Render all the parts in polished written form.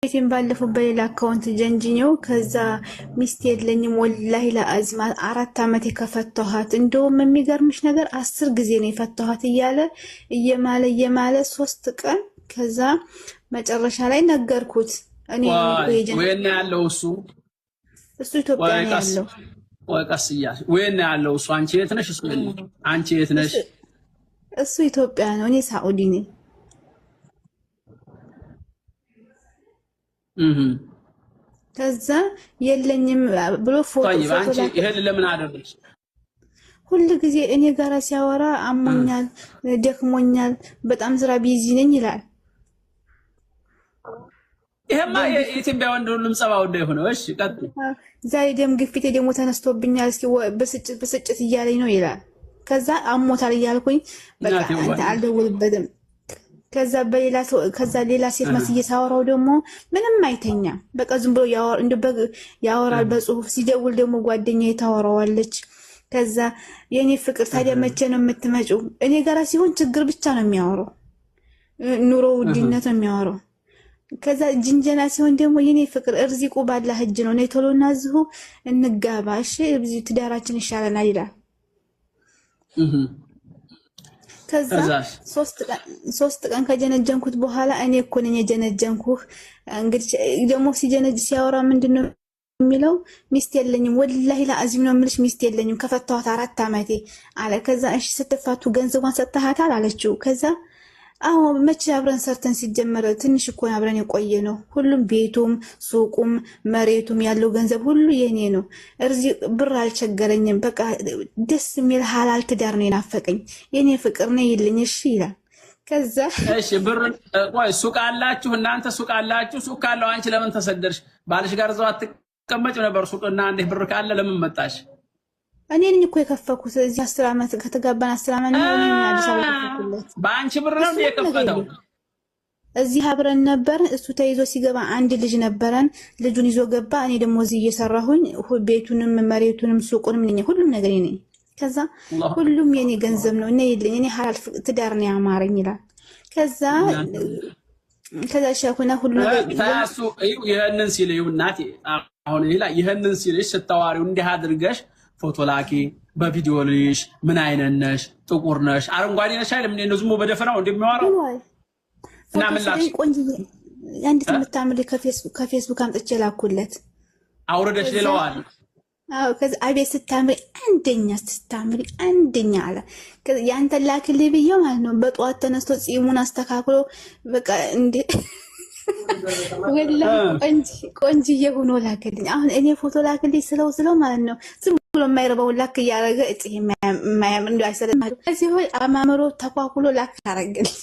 ባለቤቴን ባለፈው በሌላ account ጀንጅኘው ከዛ ሚስት የለኝም ወላሂ ለአዝማ 4 ዓመት የከፈተኋት፣ እንደውም የሚገርምሽ ነገር 10 ጊዜ ነው የፈተኋት እያለ እየማለ እየማለ 3 ቀን፣ ከዛ መጨረሻ ላይ ነገርኩት። እኔ ወይና ያለው እሱ እሱ ኢትዮጵያ ነው ያለው። ቆይ ቀስ እያልሽ፣ ወይና ያለው እሱ፣ አንቺ የት ነሽ? እሱ አንቺ የት ነሽ? እሱ ኢትዮጵያ ነው፣ እኔ ሳኡዲ ነኝ። ከዛ የለኝም ብሎ ፎቶ አንቺ ይሄን ለምን አደረግሽ? ሁል ጊዜ እኔ ጋራ ሲያወራ አሞኛል፣ ደክሞኛል፣ በጣም ስራ busy ነኝ ይላል። ይሄማ የኢትዮጵያ ወንድ ሁሉም ጸባው እንደሆነ። እሺ ቀጥል። ዛሬ ደም ግፊቴ ደግሞ ተነስቶብኛል፣ እስኪ ብስጭት ብስጭት እያለኝ ነው ይላል። ከዛ አሞታል እያልኩኝ በቃ አልደውልበትም። ከዛ በሌላ ሰው ከዛ ሌላ ሴት መስዬ ሳወራው ደግሞ ምንም አይተኛም። በቃ ዝም ብሎ ያወራል በጽሁፍ። ሲደውል ደግሞ ጓደኛዬ ታወራዋለች። ከዛ የእኔ ፍቅር ታዲያ መቼ ነው የምትመጪው? እኔ ጋራ ሲሆን ችግር ብቻ ነው የሚያወራው፣ ኑሮ ውድነት ነው የሚያወራው። ከዛ ጅንጀና ሲሆን ደግሞ የኔ ፍቅር እርዚቁ ባላህ እጅ ነው፣ እኔ ቶሎ እናዝሁ እንጋባ፣ እሺ ትዳራችን ይሻለናል ይላል። ከዛ 3 ቀን ከጀነጀንኩት በኋላ እኔ እኮ ነኝ የጀነጀንኩህ። እንግዲህ ደግሞ ሲጀነጅ ሲያወራ ምንድን ነው የሚለው? ሚስት የለኝም ወላሂ ለአዚም ነው የምልሽ፣ ሚስት የለኝም፣ ከፈታኋት 4 ዓመቴ አለ። ከዛ እሺ ስትፋቱ ገንዘቧን ሰጥተሃታል አለችው። ከዛ አዎ መቼ አብረን ሰርተን፣ ሲጀመር ትንሽ እኮ አብረን የቆየ ነው። ሁሉም ቤቱም ሱቁም መሬቱም ያለው ገንዘብ ሁሉ የኔ ነው። እርዚ ብር አልቸገረኝም። በቃ ደስ የሚል ሀላል ትዳር ነው የናፈቀኝ። የኔ ፍቅር ነው ይልኝ እሺ ይላል። ከዛ እሺ ብር፣ ቆይ ሱቅ አላችሁ እናንተ? ሱቅ አላችሁ? ሱቅ ካለው አንቺ ለምን ተሰደድሽ? ባልሽ ጋር እዛው አትቀመጭም ነበር? ሱቅና እንዲህ ብር ካለ ለምን መጣሽ? እኔ ነኝ እኮ የከፈኩት። እዚህ 10 ዓመት ከተጋባን 10 ዓመት ነው። እኔ አዲስ አበባ የከፈኩለት። በአንቺ ብር ነው የከፈተው? እዚህ አብረን ነበር። እሱ ተይዞ ሲገባ አንድ ልጅ ነበረን። ልጁን ይዞ ገባ። እኔ ደግሞ እዚህ እየሰራሁኝ ቤቱንም መሬቱንም ሱቁንም ነኝ፣ ሁሉም ነገር ነኝ። ከዛ ሁሉም የኔ ገንዘብ ነው እኔ የለኝ፣ እኔ ሀላል ትዳር ነው ያማረኝ ይላል። ከዛ ሸኩና ሁሉ ነገር እሱ ይህንን ሲል እናቴ አሁን ይህንን ሲልሽ ስታዋሪው እንዲህ አድርገሽ ፎቶ ላኪ፣ በቪዲዮ ልይሽ፣ ምን አይነት ነሽ? ጥቁር ነሽ? አረንጓዴ ነሽ አይልም። እኔ ዝም በደፈናው እንደሚያወራው እና ምን ላክሽ? ቆንጆ አንዲት የምታምር ከፌስቡክ አምጥቼ ላኩለት። አውርደሽ ሌላዋል። አዎ፣ ከዛ አቤት ስታምሪ፣ አንደኛ ስታምሪ አንደኛ አለ። ያንተን ላክልኝ ብዬው ማለት ነው። በጠዋት ተነስቶ ጺሙን አስተካክሎ በቃ እንዴ ወላሂ ቆንጅዬ ሆኖ ላክልኝ። አሁን እኔ ፎቶ ላክልኝ ስለው ስለው ማለት ነው ዝም ብሎ የማይረባውን ላክ እያደረገ እጽ የማያምር እንዲ አይሰለ ሲሆን አማምሮ ተኳኩሎ ላክ አረገልኝ።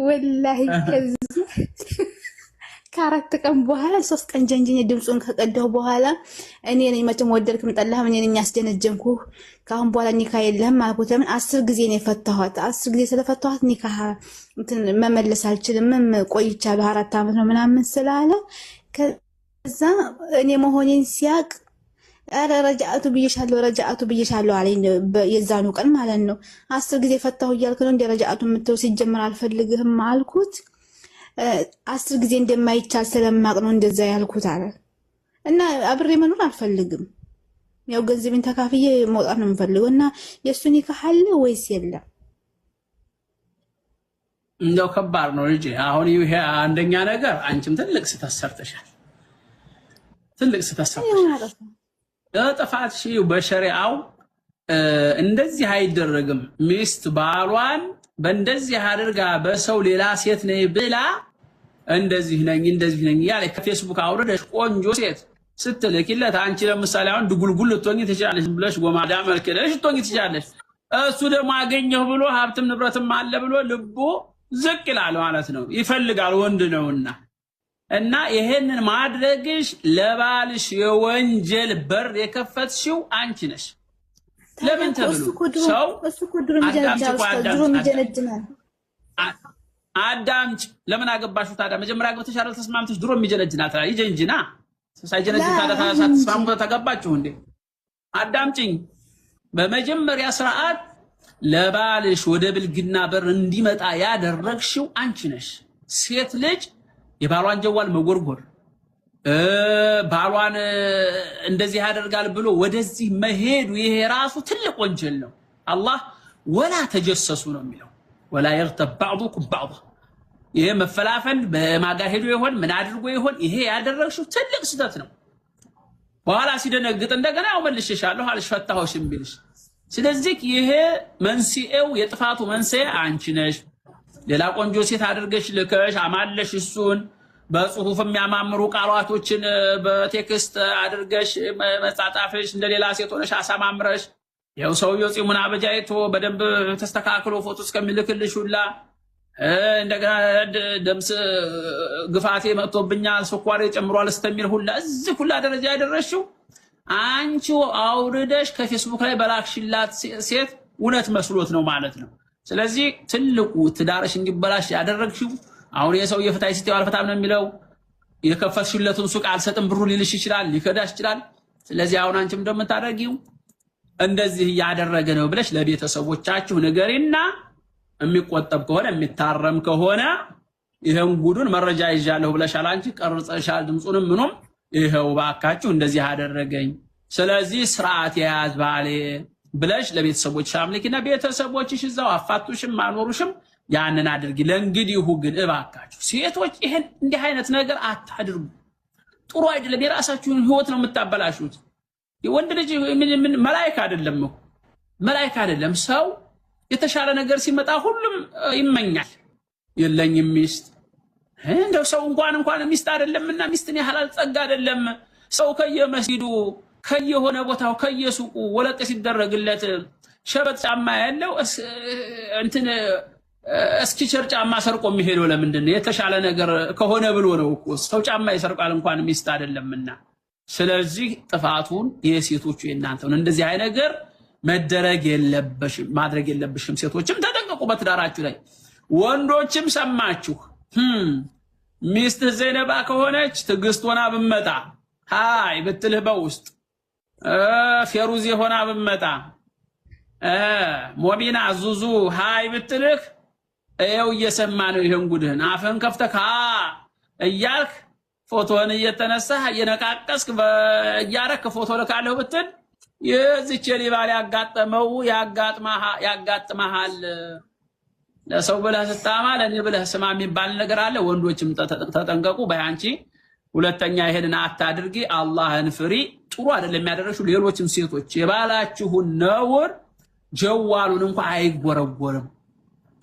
ወላሂ ከዚህ ከ4 ቀን በኋላ 3 ቀን ጀንጅኜ ድምፁን ከቀዳሁ በኋላ እኔ ነኝ መቼም ወደድክም ጠላህም እኔ ነኝ ያስጀነጀንኩህ። ከአሁን በኋላ ኒካ የለህም አልኩት። ለምን 10 ጊዜ ነው የፈታኋት። 10 ጊዜ ስለፈታኋት ኒካ መመለስ አልችልም። ቆይቻለሁ 4 ዓመት ነው ምናምን ስላለ ከዛ እኔ መሆኔን ሲያቅ ኧረ ረጃአቱ ብዬሻለሁ፣ ረጃአቱ ብዬሻለሁ አለኝ። የዛኑ ቀን ማለት ነው። 10 ጊዜ ፈታሁ እያልክ ነው እንደ ረጃአቱ የምትለው፣ ሲጀመር አልፈልግህም አልኩት። 10 ጊዜ እንደማይቻል ስለማቅ ነው እንደዛ ያልኩት አለ። እና አብሬ መኖር አልፈልግም። ያው ገንዘቤን ተካፍዬ መውጣት ነው የምፈልገው። እና የእሱ ኒካህ አለ ወይስ የለም? እንደው ከባድ ነው ልጄ። አሁን ይሄ አንደኛ ነገር አንቺም ትልቅ ስህተት ሰርተሻል። ትልቅ ስህተት ሰርተሻል። ጥፋትሽ በሸሪዓው እንደዚህ አይደረግም። ሚስት ባሏን በእንደዚህ አድርጋ በሰው ሌላ ሴት ነኝ ብላ እንደዚህ ነኝ እንደዚህ ነኝ እያለ ከፌስቡክ አውርደሽ ቆንጆ ሴት ስትልኪለት፣ አንቺ ለምሳሌ አሁን ድጉልጉል ልትሆኚ ትችላለሽ ብለሽ ጎማዳ መልክ ልሽ ልትሆኚ ትችላለሽ። እሱ ደግሞ አገኘሁ ብሎ ሀብትም ንብረትም አለ ብሎ ልቡ ዝቅ ይላል ማለት ነው። ይፈልጋል ወንድ ነውና። እና ይሄንን ማድረግሽ ለባልሽ የወንጀል በር የከፈትሽው አንቺ ነሽ። ለምን ተብሎ ሰው አዳምጭ፣ ለምን አገባሽው ታዲያ? መጀመሪያ አግብተሽ አይደል ተስማምተሽ? ድሮ የሚጀነጅና ይጀንጅና ሳይጀነጅን ታዲያ ሳትስማሙ ተገባችሁ እንዴ? አዳምጭኝ። በመጀመሪያ ስርዓት ለባልሽ ወደ ብልግና በር እንዲመጣ ያደረግሽው አንቺ ነሽ። ሴት ልጅ የባሏን جوال መጎርጎር፣ ባሏን እንደዚህ ያደርጋል ብሎ ወደዚህ መሄዱ ይሄ ራሱ ትልቅ ወንጀል ነው። አላህ ولا تجسسوا ነው የሚለው፣ ولا يغتب بعضكم بعضا። ይሄ መፈላፈል በማጋ ሄዶ ይሆን ምን አድርጎ ይሆን፣ ይሄ ያደረግሽው ትልቅ ስህተት ነው። በኋላ ሲደነግጥ እንደገና ያው መልሼሻለሁ አልሽ ፈታሁሽም ቢልሽ፣ ስለዚህ ይሄ መንስኤው የጥፋቱ መንስኤ አንቺ ነሽ። ሌላ ቆንጆ ሴት አድርገሽ ልከሽ አማለሽ፣ እሱን በጽሁፍ የሚያማምሩ ቃላቶችን በ text አድርገሽ መጻጻፍሽ፣ እንደሌላ ሴት ሆነሽ አሳማምረሽ፣ ይኸው ሰውየው ጺሙን አበጃይቶ በደንብ ተስተካክሎ ፎቶ እስከሚልክልሽ ሁላ፣ እንደገና ደምስ ግፋቴ መጥቶብኛል ስኳሬ ጨምሯል እስከሚል ሁላ እዚህ ሁላ ደረጃ ያደረሽው አንቺ አውርደሽ ከፌስቡክ ላይ በላክሽላት ሴት እውነት መስሎት ነው ማለት ነው። ስለዚህ ትልቁ ትዳርሽ እንዲበላሽ ያደረግሽው አሁን የሰው የፍታይ ስትይው አልፈታም ነው የሚለው። የከፈትሽለትን ሱቅ አልሰጥም ብሩ ሊልሽ ይችላል፣ ሊከዳሽ ይችላል። ስለዚህ አሁን አንቺም እንደምታደርጊው እንደዚህ እያደረገ ነው ብለሽ ለቤተሰቦቻችሁ ንገሪና የሚቆጠብ ከሆነ የሚታረም ከሆነ ይሄን ጉዱን መረጃ ይዣለሁ ብለሻል። አንቺ ቀርጸሻል፣ ድምፁንም ምኑም ይኸው ባካችሁ እንደዚህ አደረገኝ፣ ስለዚህ ስርዓት የያዝ ባሌ ብለሽ ለቤተሰቦችሽ አምልኪና ቤተሰቦችሽ እዛው አፋቱሽም አኖሩሽም ያንን አድርጊ። ለእንግዲሁ ግን እባካችሁ ሴቶች ይሄን እንዲህ አይነት ነገር አታድርጉ፣ ጥሩ አይደለም። የራሳችሁን ህይወት ነው የምታበላሹት። ወንድ ልጅ ምን መላእክ አይደለም እኮ መላእክ አይደለም። ሰው የተሻለ ነገር ሲመጣ ሁሉም ይመኛል። የለኝም ሚስት፣ እንደው ሰው እንኳን ሚስት አይደለምና ሚስትን ያህል ጸጋ አይደለም። ሰው ከየመስጊዱ ከየሆነ ቦታው ከየሱቁ ወለቅ ሲደረግለት ሸበጥ ጫማ ያለው እንትን እስኪቸር ጫማ ሰርቆ የሚሄደው ለምንድን ነው? የተሻለ ነገር ከሆነ ብሎ ነው እኮ ሰው ጫማ ይሰርቃል እንኳን ሚስት አይደለምና። ስለዚህ ጥፋቱን የሴቶቹ የእናንተ ነው። እንደዚህ አይነት ነገር መደረግ የለበሽም ማድረግ የለብሽም። ሴቶችም ተጠንቀቁ በትዳራችሁ ላይ። ወንዶችም ሰማችሁ፣ ሚስትህ ዘይነባ ከሆነች ትዕግስት ሆና ብመጣ hi ብትልህ በውስጥ ፌሩዜ ሆና ብመጣ ሞቢና ዙዙ hi ብትልህ ይኸው እየሰማ ነው ይሄን ጉድህን። አፍህን ከፍተህ እያልክ ፎቶህን እየተነሳህ እየነቃቀስክ እያረክ ፎቶ ልካለሁ ብትል የዚች ሊባል ያጋጠመው ያጋጥመሃል። ለሰው ብለህ ስታማ ለእኔ ብለህ ስማ የሚባል ነገር አለ። ወንዶችም ተጠንቀቁ። በያንቺ ሁለተኛ ይሄንን አታድርጊ፣ አላህን ፍሪ። ጥሩ አይደለም የሚያደረግሽው። ሌሎችም ሴቶች የባላችሁን ነውር ጀዋሉን እንኳ አይጎረጎርም።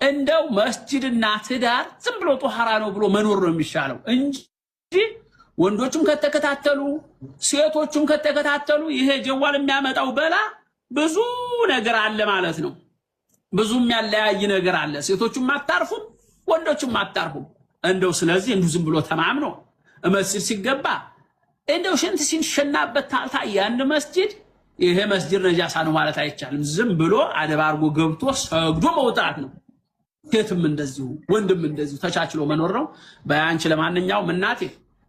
እንደው መስጂድና ትዳር ዝም ብሎ ጦሃራ ነው ብሎ መኖር ነው የሚሻለው እንጂ ወንዶቹም ከተከታተሉ ሴቶቹም ከተከታተሉ ይሄ ጀዋል የሚያመጣው በላ ብዙ ነገር አለ ማለት ነው። ብዙ የሚያለያይ ነገር አለ። ሴቶቹም አታርፉም፣ ወንዶቹም አታርፉም። እንደው ስለዚህ እንዲሁ ዝም ብሎ ተማምኖ መስጂድ ሲገባ እንደው ሽንት ሲሸናበት ታልታየ አንድ መስጂድ ይሄ መስጂድ ነጃሳ ነው ማለት አይቻልም። ዝም ብሎ አደብ አድርጎ ገብቶ ሰግዶ መውጣት ነው። ሴትም እንደዚሁ ወንድም እንደዚሁ ተቻችሎ መኖር ነው። በአንቺ ለማንኛውም እናቴ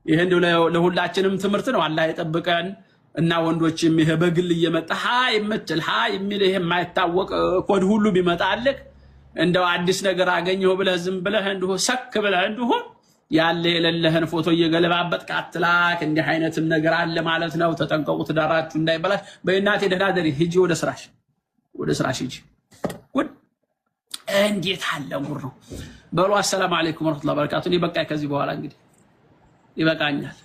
ይሄ እንደው ለሁላችንም ትምህርት ነው። አላህ የጠብቀን እና ወንዶችም ይሄ በግል እየመጣ hi የምትል hi የሚል ይሄ የማይታወቅ ኮድ ሁሉ ቢመጣልህ እንደው አዲስ ነገር አገኘሁ ብለህ ዝም ብለህ እንዲሁ ሰክ ብለህ እንዲሁ ያለ የሌለህን ፎቶ እየገለባበጥክ አትላክ። እንዲህ አይነትም ነገር አለ ማለት ነው። ተጠንቀቁ፣ ትዳራችሁ እንዳይበላሽ። በእናቴ ደህና ደሪ፣ ሂጂ ወደ ስራሽ፣ ወደ ስራሽ ሂጂ። ጉድ እንዴት አለ ጉድ ነው። በሉ አሰላሙ አለይኩም ወረህመቱላሂ ወበረካቱ። እኔ በቃ ከዚህ በኋላ እንግዲህ ይበቃኛል።